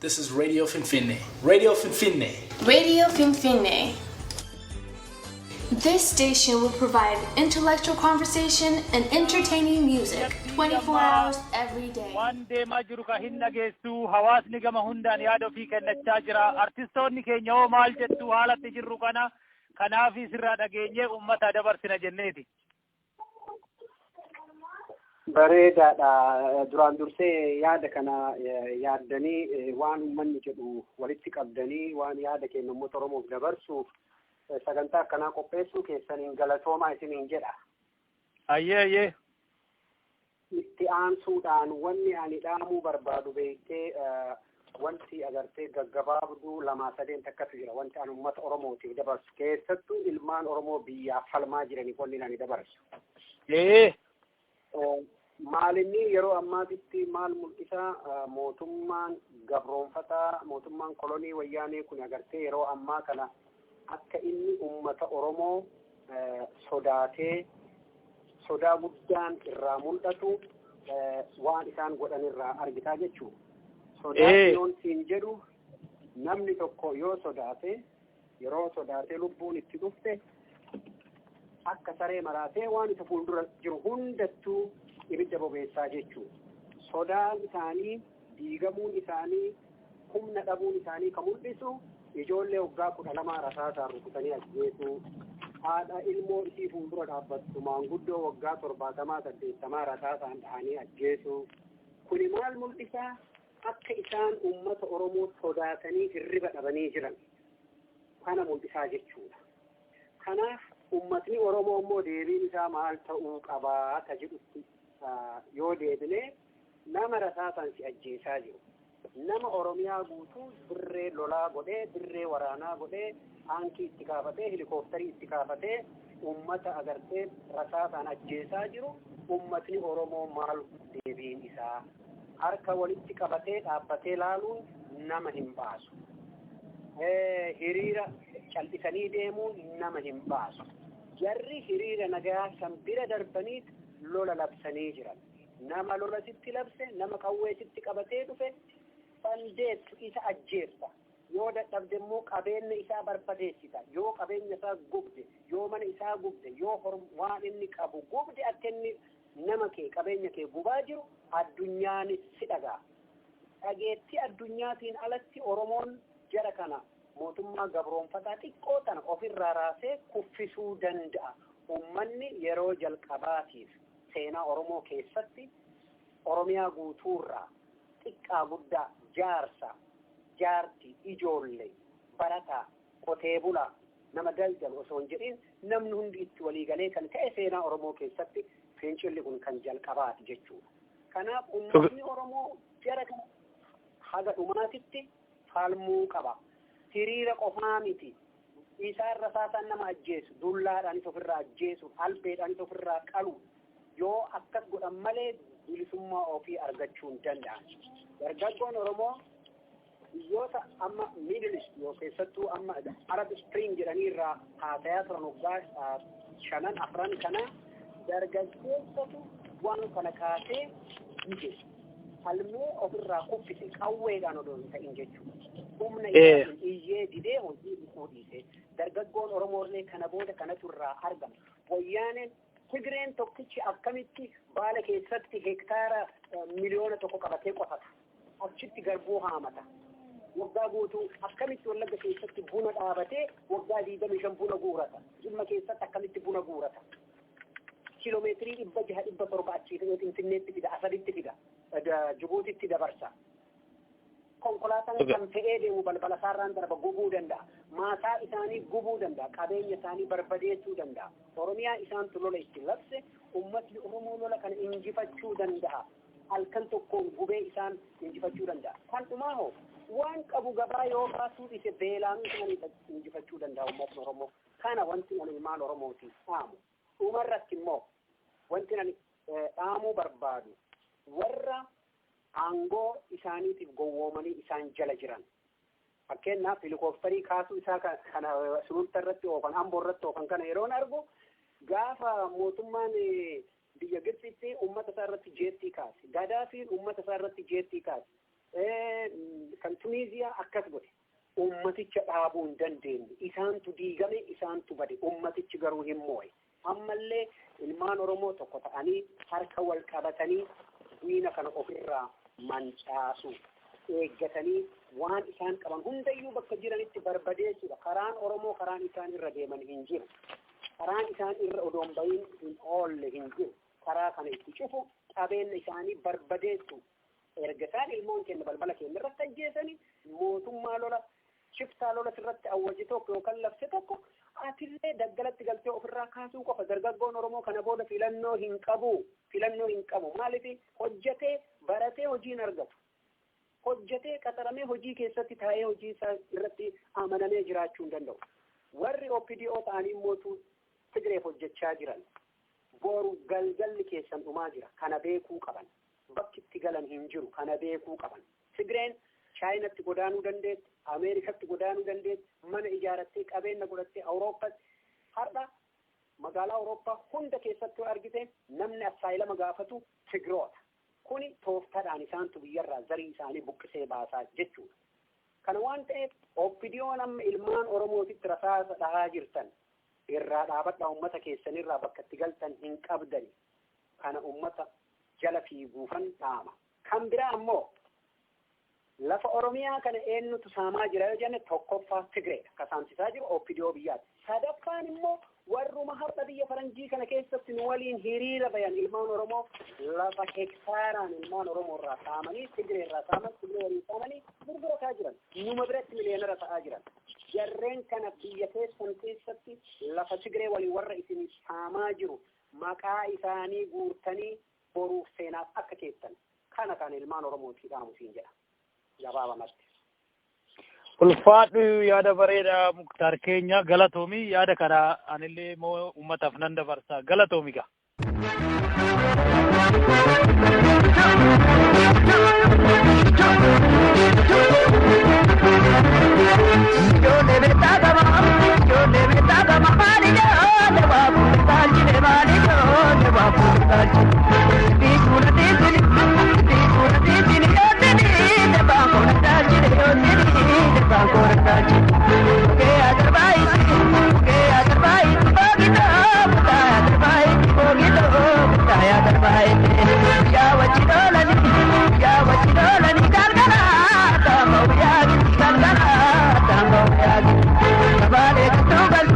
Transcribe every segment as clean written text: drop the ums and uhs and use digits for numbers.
This is Radio Finfinne. Radio Finfinne. Radio Finfinne. This station will provide intellectual conversation and entertaining music 24 hours every day. Waan deemaa jiru ka hin dhageessu, hawaasni gama hundaan yaada ofii kennachaa jira. Artistoonni keenya hoo maal jettu haalatti jirru kana? Kanaaf sirraa dhageenyee uummata dabarsina jenneeti. Bareedaadha. Duraan dursee yaada kana yaaddanii, waan uummanni jedhu walitti qabdanii, waan yaada keenya uummata Oromoof dabarsuuf sagantaa akkanaa qopheessuu keessaniin galatoomaa isiniin jedha. Ayyee. Itti aansuudhaan wanni ani dhaamuu barbaadu, beektee, wanti agartee gaggabaabduu lamaa sadeen takkatu jira, wanti ani uummata Oromootiif dabarsu, keessattuu ilmaan Oromoo biyyaaf falmaa jiraniif wanni ani dabarsu. Maalinni yeroo ammaatitti maal mul'isa? Mootummaan gabroonfataa, mootummaan kolonii Wayyaanee kun agartee yeroo ammaa kana akka inni uummata Oromoo sodaatee, sodaa guddaan irraa mul'atu waan isaan godhan irraa argitaa jechuudha. Sodaa yoon siin jedhu, namni tokko yoo sodaate, yeroo sodaatee lubbuun itti dhufte, akka saree maraatee waan isa fuuldura jiru hundattuu ibidda bobeessaa jechuudha. Sodaan isaanii, diigamuun isaanii, humna dhabuun isaanii kan mul'isu ijoollee waggaa 12 rasaasaan rukutanii ajjeesuu, haadha ilmoo isii fuuldura dhaabbattu, maanguddoo waggaa 70, 80 rasaasaan dhahanii ajjeesuu. Kuni maal mul'isaa? Akka isaan uummata Oromoo sodaatanii hirriba dhabanii jiran kana mul'isaa jechuudha. Kanaaf uummatni Oromoo immoo deebiin isaa maal ta'uu qabaa ka jedhutti yoo deebine, nama rasaasaan si ajjeesaa jiru, nama Oromiyaa guutuu dirree lolaa godhee, dirree waraanaa godhee, taankii itti kaafatee, hilikooftarii itti kaafatee, uummata agartee rasaasaan ajjeesaa jiru, uummatni Oromoo maal deebiin isaa? Harka walitti qabatee dhaabbatee laaluun nama hin baasu. Hiriira cal'isanii deemuun nama hin baasu. Jarri hiriira nagaa san bira darbaniit lola labsanii jiran. Nama lola sitti labse, nama qawwee sitti qabatee dhufe, bandeettu isa ajjeessa. Yoo dadhabde immoo qabeenya isaa barbadeessita. Yoo qabeenya isaa gubde, yoo mana isaa gubde, yoo waan inni qabu gubde, akka inni nama kee, qabeenya kee gubaa jiru addunyaanis si dhagaa. Dhageettii addunyaatiin alatti Oromoon jara kana, mootummaa gabroonfataa xiqqoo tana, ofirraa raasee kuffisuu danda'a. Uummanni yeroo jalqabaatiif seenaa Oromoo keessatti Oromiyaa guutuurraa xiqqaa guddaa, jaarsa, jaarti, ijoollee, barataa, qotee bulaa, nama daldalu osoo hin jedhin namni hundi itti waliigalee kan ta'e, seenaa Oromoo keessatti fincilli kun kan jalqabaati jechuudha. Kanaaf uummatni Oromoo jara kana haga dhumaatitti falmuu qaba. Hiriira qofaa miti. Isaan rasaasaan nama ajjeesu, dullaadhaanis ofirraa ajjeesu, albeedhaanis ofirraa qalu. Yoo akkas godhan malee bilisummaa ofii argachuu hin danda'an. Dargaggoon Oromoo biyyoota amma Middle East yoo keessattuu amma Arab Spring jedhanii irraa haasayaa turan waggaa shanan afran kana, dargaggeessatu waan kana kaasee dide. Falmee ofirraa kuffise, qawweedhaan odoo hin ta'in jechuudha. Humna isaatiin iyyee didee hojii dhiquu dhiise. Dargaggoon Oromoollee kana booda kanatu irraa argama. Wayyaaneen Tigreen tokkichi akkamitti Baala keessatti hektaara 1 miliyoona qabatee qotata? Achitti garbuu haamata. Waggaa guutuu akkamitti Wallagga keessatti buna dhaabatee waggaa 25 buna guurata? Jimma keessatti akkamitti buna guurata? Kiiloomeetirii 600, 700 achii fe'ee Finfinneetti fida, Asabitti fida, Jibuutitti dabarsa. Konkolaataan kan fe'ee deemu balbala isaarraan darba, gubuu danda'a. Maasaa isaanii gubuu danda'a. Qabeenya isaanii barbadeessuu danda'a. Oromiyaa isaantu lola itti labse, uummatni Oromoo lola kana injifachuu danda'a. Halkan tokkoon gubee isaan injifachuu danda'a. Kan dhumaa hoo waan qabu gabaa yoo baasuu dhiise, beelaanuu isaan injifachuu danda'a uummatni Oromoo. Kana wanti ani ilmaan Oromootiif dhaamu. Dhumarratti immoo wanti ani dhaamuu barbaadu warra aangoo isaaniitiif gowwoomanii isaan jala jiran. Fakkeenyaaf helikoophtarii kaasuu isaa kana Sululta irratti oofan, Amboo irratti oofan kana yeroon argu, gaafa mootummaan biyya Gibxitti uummata isaa irratti jeettii kaase. Gadaafiin uummata isaa irratti jeettii kaase. Kan Tuniiziyaa akkas godhe. Ummaticha dhaabuu hin dandeenye. Isaantu diigame, isaantu bade. Ummatichi garuu hin moo'e. Ammallee ilmaan Oromoo tokko ta'anii harka wal qabatanii diina kana ofirraa mancaasu. Eeggatanii waan isaan qaban hundayyuu bakka jiranitti barbadeessuudha. Karaan Oromoo karaan isaan irra deeman hin jiru. Karaan isaan irra odoon bahin hin oolle hin jiru. Karaa kana itti cufu, qabeenya isaanii barbadeessu. Erga isaan ilmoon keenya balbala keenya irratti ajjeesanii, mootummaa lola shiftaa lola irratti awwaji tokko yookaan labse tokko, atillee daggalatti galtee ofirraa kaasuu qofa. Dargaggoon Oromoo kana booda filannoo hin qabu. Filannoo hin qabu. Maaliif? Hojjetee baratee hojii hin argatu. Hojjetee qaxaramee hojii keessatti taa'ee hojii isaa irratti amanamee jiraachuu hin danda'u. Warri OPDO ta'anii mootuu Tigreef hojjechaa jiran, boru galgalli keessan dhumaa jira. Kana beekuu qaban. Bakki itti galan hin jiru. Kana beekuu qaban. Tigreen Chaayinatti godaanuu dandeetti, Ameerikatti godaanuu dandeetti, mana ijaarattee, qabeenya godhattee Awurooppaatti. Har'a magaalaa Awurooppaa hunda keessatti yoo argite, namni asylum gaafatu Tigroota. Kuni tooftaadhaan isaantu biyyarraa zarii isaanii buqqisee baasaa jechuudha. Kana waan ta'eef, OPDOn amma ilmaan Oromootitti rasaasa dhahaa jirtan irraa dhaabadhaa. Uummata keessanirraa bakka itti galtan hin qabdani. Kana uummata jala fiiguufan dhaama. Kan biraa ammoo, lafa Oromiyaa kana eenyutu saamaa jira yoo jenne, tokkoffaa Tigreedha. Ka saamsisaa jiru OPDO biyyaati. Sadaffaan immoo warruma har'a biyya faranjii kana keessatti nu waliin hiriira bayan, ilmaan Oromoo lafa hektaaraan ilmaan Oromoo irraa saamanii, Tigree irraa saaman, Tigree waliin saamanii gurgurataa jiran. Numa biratti miliyoonara ta'aa jiran. Jarreen kana biyya keessan keessatti lafa Tigree waliin warra isin saamaa jiru maqaa isaanii guurtanii boruuf seenaaf akka keessan kana kan ilmaan Oromootii dhaamu siin jedha. Gabaabamatti. Ulfaadhu, yaada bareedaa Muktaar keenya, galatoomi. Yaada kana anillee immoo uummataaf nan dabarsa, galatoomi gaa. Ijoollee beektaa gama, ijoollee beektaa gama, maali ijoollee waa fuudhe taalchine, maali ijoollee waa fuudhe taalchine. Biisuuna tiisini, biisuuna tiisini, yoosini darbaan koona taalchine, yoosini darbaan koona taalchine. Okee agarbaayiti, okee agarbaayiti, boogitoo kutaa agarbaayiti, boogitoo kutaa agarbaayiti. Yaa wajji doolani, yaa wajji doolani, galgalaa taamboo yaagiti, galgalaa taamboo yaagiti. Kabaalee kattuugal,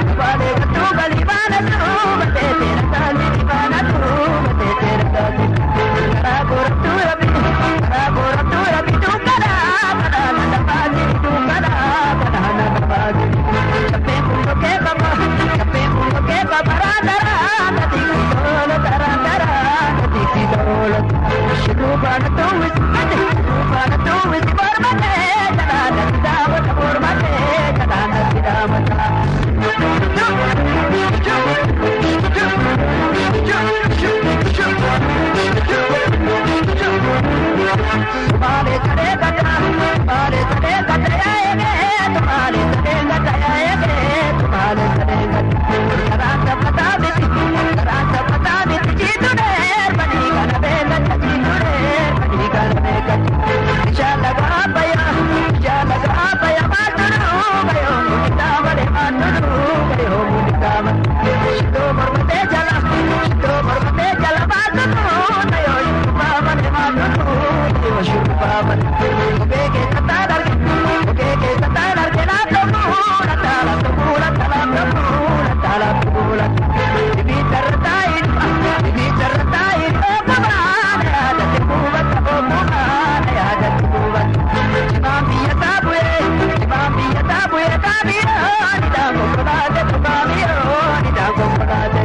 kabaalee kattuugal, ibaana tuuba teeteera taanti, ibaana tuuba teeteera taanti. Karaa goorattuu rabbi, karaa goorattuu rabbi, dukkanaa kanaa na lafaati, dukkanaa kanaa na lafaati. Chappeen kun bokkee qaba, chappeen kun bokkee qaba, raandaraa na tiksi toolo, raandaraa na tiksi toolo. Shirruubaana tuwwisi, shirruubaana tuwwisi, mormatee jalaa natti daawwata, mormatee jalaa natti daawwata. Tumaalee sadee gata, tumaalee sadee gata yaa eegee, tumaalee sadee gata yaa eegee, tumaalee sadee gata. Karaan taphataa miti, karaan taphataa miti, jiitu dheer badii kana beekata, jiitu dheer badii kana beekata. Bishaan laga abbayyaa, bishaan laga abbayyaa, maaltu dhuga yoo mul'isaa malee, maaltu dhuga yoo mul'isaa malee. Shitoo mormatee jala, shitoo mormatee jala, maaltu dhuga yoo shurrubbaa malee, maaltu dhuga yoo shurrubbaa malee. Kophee keessa taan arge, kophee keessa taan arge, laafta buula, laafta buula, laafta buula, laafta buula. Ibitarra taayin, ibitarra taayin, ogumaan yaadate buubata, ogumaan yaadate buubata. Jimaan biyya taabu'ee, jimaan biyya taabu'ee, kaabiyoo ni dhaan konkolaate, kaabiyoo ni dhaan konkolaate.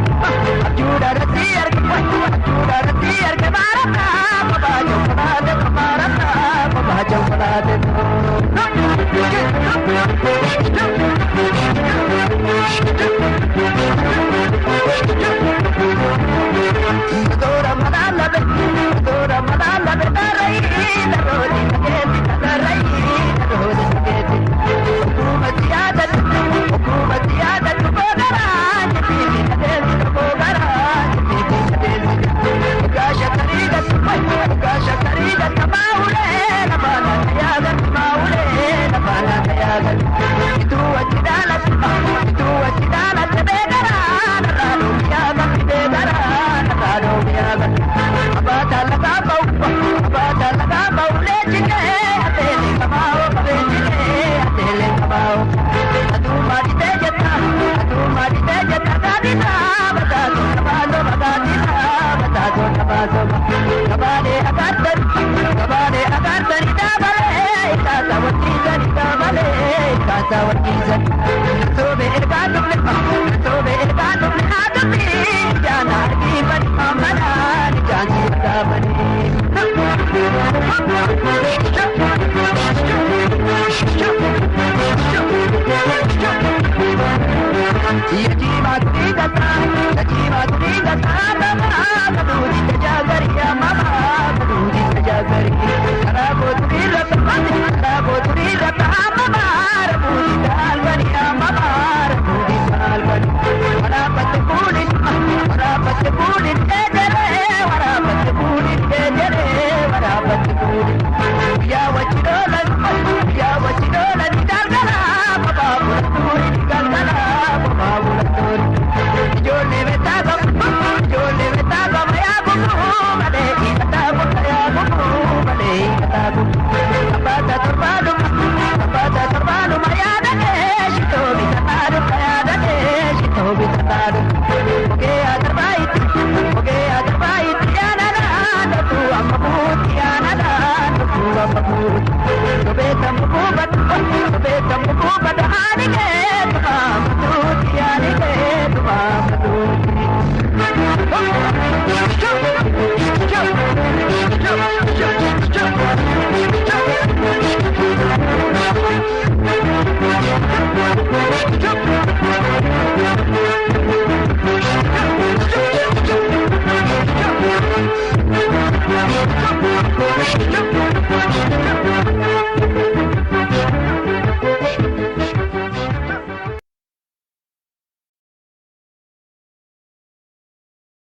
Abjuudhaan asii arge, abjuudhaan asii arge, maarataa kophaa chonkolaate, maarataa kophaa chonkolaate. Dora madala be, dora madala be, darai darodi saketi, darai darodi saketi. Hukumat yadat, hukumat yadat, bogara jiti kadesi, bogara jiti kadesi. Ugasha kariga, ugasha kariga, tamaule namana yaga.